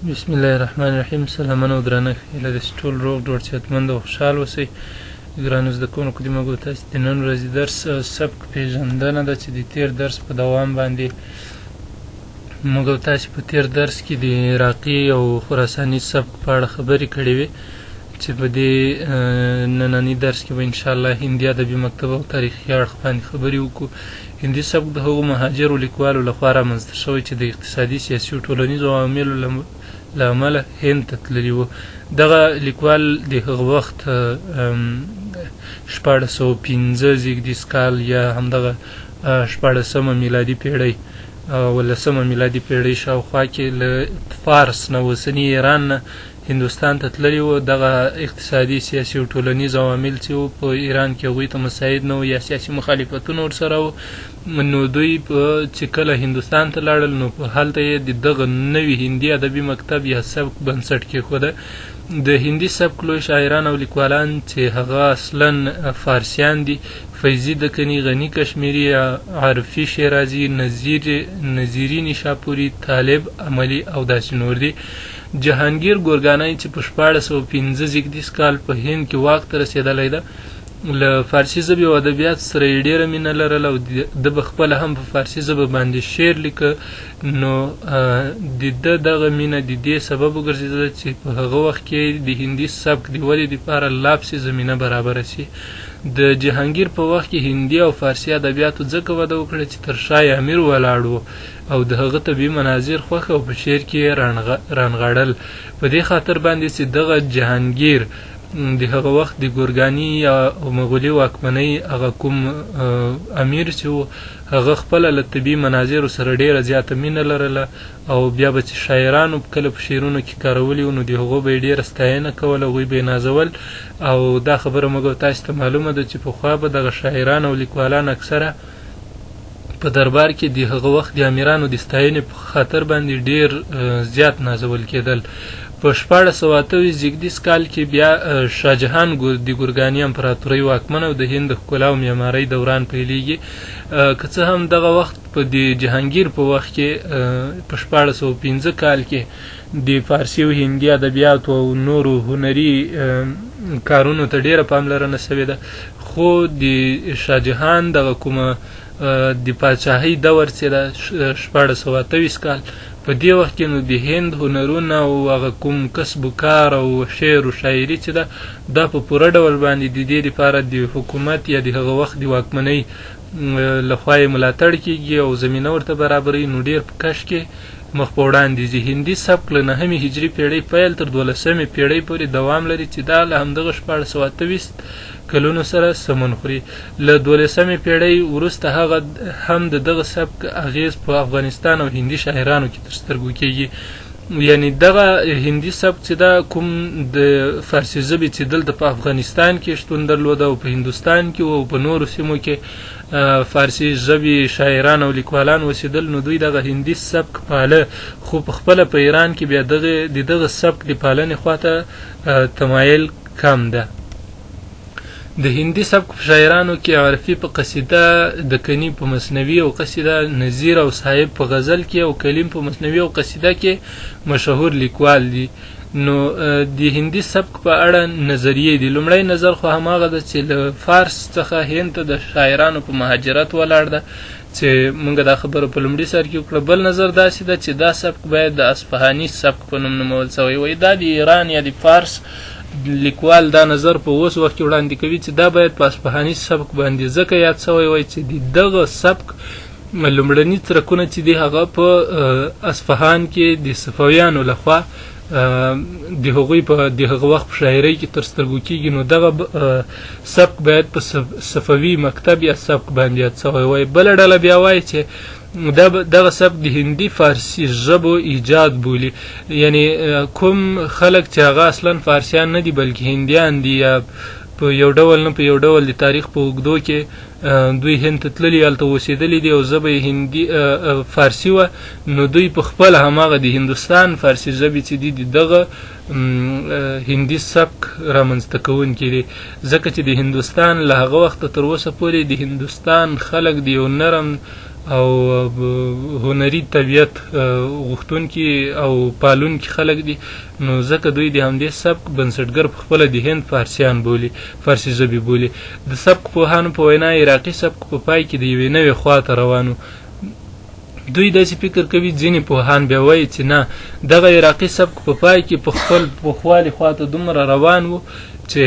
بسم الله الرحمن الرحیم. سلامونه او درنښت. هیله ده چې ټول روغ جوړ، صحتمند او خوشحال اوسئ. ګرانو زده کوونکو، د موږ تاسو د نن ورځې درس سبک پیژندنه ده، چې د تیر درس په دوام باندې موږ تاسو په تیر درس کې د عراقي او خراساني سبک په اړه خبرې کړې وې، چې په دې ننني درس کې به انشاءالله هندي ادبي مکتب او تاریخي اړخ باندې خبرې وکړو. هندي سبک د هغو مهاجرو لیکوالو لخوا رامنځته شوی چې د اقتصادي، سیاسي او ټولنیزو عواملو له امله هند ته تللي وو. دغه لیکوال د هغه وخت 1605 زېږدیز کال یا همدغه 16مه میلادي پیړۍ، 17مه میلادي پیړۍ شاوخوا کې له فارس نه، اوسني ایران نه، هندوستان ته تللي وو. دغه اقتصادي، سیاسي او ټولنیز عوامل چې وو په ایران کې، هغوی ته مساعد نه وو یا سیاسي مخالفتونه ورسره وو، نو دوی په چې کله هندوستان ته لاړل، نو په هلته یې د دغه نوي هندي ادبي مکتب یا سبک بنسټ کېښوده. د هندي سبک لوی شاعران او لیکوالان چې هغه اصلا فارسیان دي، فیضي دکني، غني کشمیري، عرفي شیرازي، نظیري نیشاپوري، طالب عملي او داسې نور دي. جهانګیر ګورګاني چې په 1605 زېږدیز کال په هند کې واک ته رسېدلی ده، له فارسي ژبې او ادبیاتو سره یې ډېره مینه لرله او ده به خپله هم په فارسي ژبه باندې شعر لیکه. نو د ده دغه مینه د دې سبب وګرځېدله چې په هغه وخت کې د هندي سبک د ودې دپاره لا پسې زمینه برابره شي. د جهانګیر په وخت کې هندي او فارسي ادبیاتو ځکه وده وکړه چې تر شا یې امیر ولاړ و او د هغه طبیعي مناظر خوښ او په شعر کې یې رانغاړل. په دې خاطر باندې چې دغه جهانګیر د هغه وخت د ګورګاني یا مغولي واکمنۍ هغه کوم امیر چې و، هغه خپله له طبیعي مناظرو سره ډېره زیاته مینه لرله او بیا به چې شاعرانو کله په شعرونو کې کارولي وو، نو د هغو به یې ډېره ستاینه کوله، هغوی به یې نازول. او دا خبره موږ او تاسې ته معلومه ده چې پخوا به دغه شاعران او لیکوالان اکثره په دربار کې د هغه وخت د امیرانو د ستاینې په خاطر باندې ډېر زیات نازول کېدل. په 1628 زېږدیز کال کې بیا شاه جهان د ګورګاني امپراتورۍ واکمن او د هند د ښکلا او معمارۍ دوران پیلیږي. که څه هم دغه وخت په د جهانګیر په وخت کې په 1605 کال کې د فارسي او هندي ادبیاتو او نورو هنري کارونو ته ډېره پاملرنه شوې ده، خو د شاه جهان دغه کومه د پاچاهۍ دور چې ده 1628 کال، په دې وخت کې نو د هند هنرونه او هغه کوم کسب و کار او شعر و شاعري چې ده، دا په پوره ډول باندې د دې لپاره د حکومت یا د هغه وخت د واکمنۍ لخوا یې ملاتړ کیږي او زمینه ورته برابروي، نو ډېر په کش کې مخ په وړاندې ځي. هندي سبک له نهمې هجري پیړۍ پیل تر 12مې پیړۍ پورې دوام لري، چې دا له همدغه 1628 کلونو سره سمون خوري. له 12مې پیړۍ وروسته هغه هم د دغه سبک اغیز په افغانستان او هندي شاعرانو کې تر سترګو کیږي. یعنی دغه هندي سبک چې دا کوم د فارسي ژبې چې دلته په افغانستان کې شتون درلوده او په هندوستان کې او په نورو سیمو کې فارسي ژبې شاعران او لیکوالان اوسېدل، نو دوی دغه هندي سبک پاله، خو په خپله په ایران کې بیا د دغه سبک د پالنې خواته تمایل کم ده. د هندي سبک په شاعرانو کې عرفي په قصیده، دکني په مثنوي او قصیده، نظیر او صاحب په غزل کې او کلیم په مثنوي او قصیده کې مشهور لیکوال دي. نو د هندي سبک په اړه نظریې دي. لومړی نظر خو هماغه ده چې له فارس څخه هند ته د شاعرانو په مهاجرت ولاړ ده، چې موږ دا خبره په لومړي سر کې وکړه. بل نظر داسې ده چې دا سبک باید د اصفهاني سبک په نوم نومول شوی وای. دا د ایران یا د فارس لیکوال دا نظر په اوس وخت کې وړاندې کوي چې دا باید په اصفهاني سبک باندې ځکه یاد شوی وای چې د دغه سبک لومړني څرکونه چې دي هغه په اصفهان کې د صفویانو لخوا د هغوی په د هغه وخت په شاعرۍ کې تر سترګو کیږي، نو دغه سبک باید په صفوي مکتب یا سبک باندې یاد شوی وای. بله ډله بیا وایي چې دغه سبک د هندي فارسي ژبو ایجاد بولي، یعنی کوم خلک چې هغه اصلا فارسیان نه دي بلکې هندیان دي یا په یو ډول نه په یو ډول د تاریخ په اوږدو کې دوی هند ته تللي، هلته اوسېدلي دي او ژبه یې هندي فارسي وه، نو دوی په خپله هماغه د هندوستان فارسي ژبې چې دي د دغه هندي سبک رامنځته کوونکي دي. ځکه چې د هندوستان له هغه وخته تر اوسه پورې د هندوستان خلک د یو نرم او هنري طبیعت غوښتونکي او پالونکي خلک دي، نو ځکه دوی د همدې سبک بنسټګر په خپله د هند فارسیان بولي، فارسي ژبې بولي. د سبک پوهانو په وینا عراقي سبک په پای کې د یوې نوې خوا ته روان و. دوی داسې فکر کوي، ځینې پوهان بیا وایي چې نه، دغه عراقي سبک په پای کې په خپل پوخوالي خواته دومره روان و چې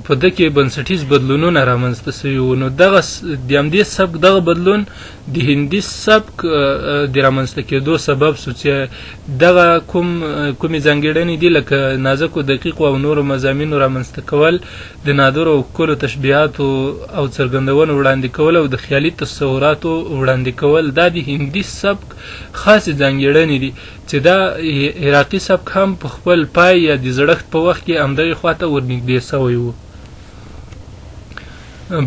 په ده کې بنسټیز بدلونونه رامنځته سوي وو. نو دغه د همدې سبک دغه بدلون د هندي سبک د رامنځته کېدو سبب سو چې دغه کومې ځانګړنې دي لکه نازکو دقیقو او نورو مضامینو رامنځته کول، د نادرو او ښکلو تشبیهاتو او څرګندونو وړاندې کول او د خیالي تصوراتو وړاندې کول، دا د هندي سبک خاصې ځانګړنې دي چې دا عراقي سبک هم په خپل پای یا د زړښت په وخت کې همدغې خواته ورنږدې سوی و.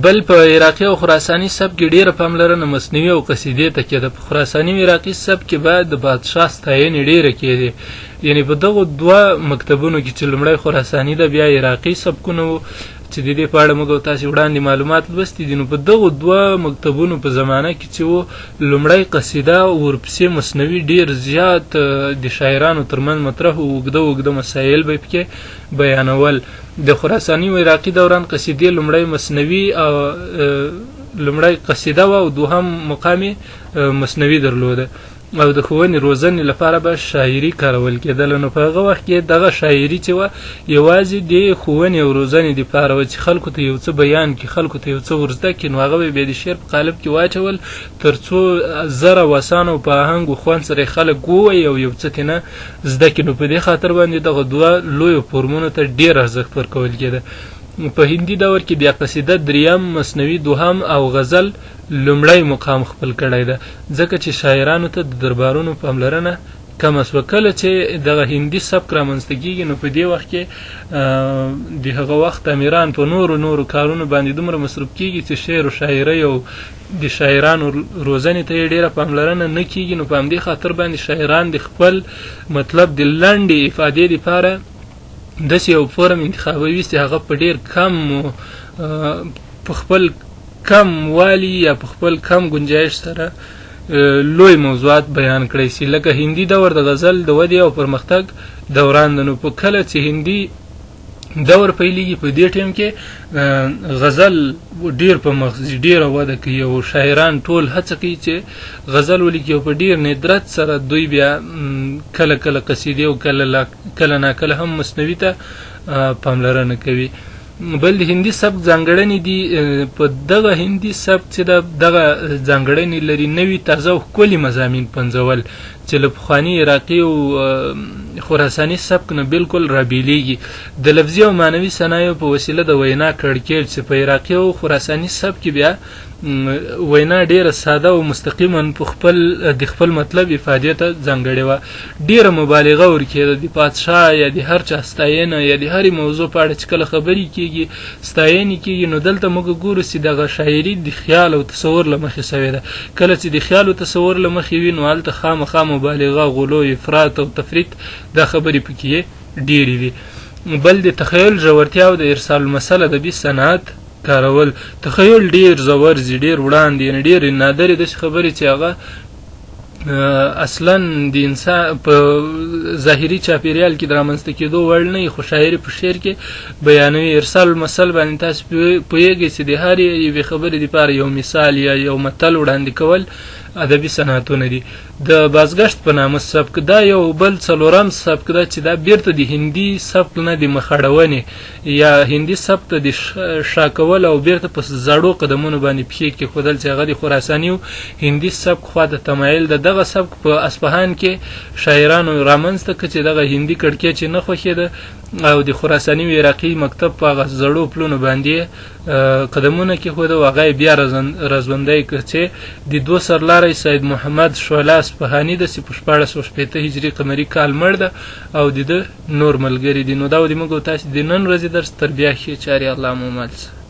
بل په عراقي او خراساني سبک کې ډېره پاملرنه مثنوي او قصیدې ته کېده. په خراساني او عراقي سبک کې به د بادشاه ستاینې ډېره کېدې، یعنې په دغو دوه مکتبونو کې چې لومړی خراساني ده بیا عراقي سبکونه وو چې د دې په اړه موږ او تاسې وړاندې معلومات لوستي دي. نو په دغو دوه مکتبونو په زمانه کې چې وو، لومړی قصیده او ورپسې مثنوي ډېر زیات د شاعرانو ترمنځ مطرح و، اوږده اوږده مسایل به یې پکې بیانول. د خراساني او عراقي دوران قصیدې لومړی مثنوي او لومړی قصیده وه او دوهم مقام یې مثنوي درلوده او د ښوونې روزنې لپاره به شاعري کارول کېدله. نو په هغه وخت کې دغه شاعري چې وه یوازې د ښوونې او روزنې دپاره وه چې خلکو ته یو څه بیان کړي، خلکو ته یو څه ورزده کړي، نو هغه به یې بیا د شعر په قالب کې واچول تر څو زر او اسانه او په آهنګ و خوند سره یې خلک ووایي او یو څه ترې نه زده کړي. نو په دې خاطر باندې دغه دوه لویو فورمونو ته ډېر ارزښت ورکول کېده. په هندي دور کې بیا قصیده دریم، مثنوي دوهم او غزل لومړی مقام خپل کړی ده، ځکه چې شاعرانو ته د دربارونو پاملرنه کمه سوه. کله چې دغه هندي سبک رامنځته کیږي نو په دې وخت کې د هغه وخت امیران په نورو نورو کارونو باندې دومره مصروف کیږي چې شعر و شاعرۍ او د شاعرانو روزنې ته یې ډېره پاملرنه نه کیږي. نو په همدې خاطر باندې شاعران د خپل مطلب د لنډې افادې دپاره داسې یو فورم انتخابوي چې هغه په ډېر کم په خپل کم والي یا په خپل کم گنجایش سره لوی موضوعات بیان کړی سي. لکه هندي دور د غزل د ودې او پرمختګ دوران ده. نو په کله چې هندي دور پیلیږي په دې ټیم کې غزل ډیر په مخ ځي، ډیره وده کوي او شاعران ټول هڅه کوي چې غزل ولیکي او په ډیر ندرت سره دوی بیا کله کله قصیدې او کله ناکله هم مثنوي ته پاملرنه کوي. بل د هندي سبک ځانګړنې دي. په دغه هندي سبک چې دغه ځانګړنې لري، نوي تازه او ښکلي مضامین پنځول چې له پخواني عراقي او خراساني سبک نه بالکل رابېلېږي. د لفظي او معنوي صنایعو په وسیله د وینا کړکېچ چې په عراقي او خراساني سبک کې بیا وینا ډیره ساده او مستقیما په خپل د خپل مطلب افادې ته ځانګړې وه، ډیره مبالغه ورکېده. د پادشاه یا د هر چا ستاینه یا د هرې موضوع په اړه چې کله خبرې کیږي، ستاینې کیږي، نو دلته موږ ګورو چې دغه شاعري د خیال او تصور له مخې سوې ده. کله چې د خیال او تصور له مخې وي نو هلته خامخا مبالغه، غلو، افراط او تفریط دا خبرې پکې ډېرې وي. بل د تخیل ژورتیا او د ارسال المثل ادبي صنعت کارول. تخیل ډیر ژور ځي، ډیر وړاندې، یعنې ډېرې نادرې داسې خبرې چې هغه اصلا د انسان په ظاهري چاپیریال کې د رامنځته کېدو وړ نه وي، خو شاعر په شعر کې بیانوي. ارسال المثل باندې تاسو پوهېږئ چې د هرې یوې خبرې دپاره یو مثال یا یو متل وړاندې کول ادبي صنعتونه دي. د بازګشت په نامه سبک دا یو بل څلورم سبک ده چې دا بیرته د هندي سبک نه د مخاړونې یا هندي سبک ته د شا کول او بیرته په زړو قدمونو باندې پښې کېښودل چې هغه د خراساني او هندي سبک خواته تمایل ده. دغه سبک په اصفهان کې شاعرانو رامنځته کړ چې دغه هندي کړکېچ یې نه خوښېده او د خراساني او عراقي مکتب په هغه زړو پلونو باندې قدمونه کېښوده او هغه یې بیا راژوندی کړ چې د دوه سرلاری سید محمد شعله اصفهاني ده چې په 1660 هجري قمري کال مړ ده او د ده نور ملګري دي. نو دا و د موږ او تاسې د نن ورځې درس. تر بیا ښې چارې، الله مو مل شه.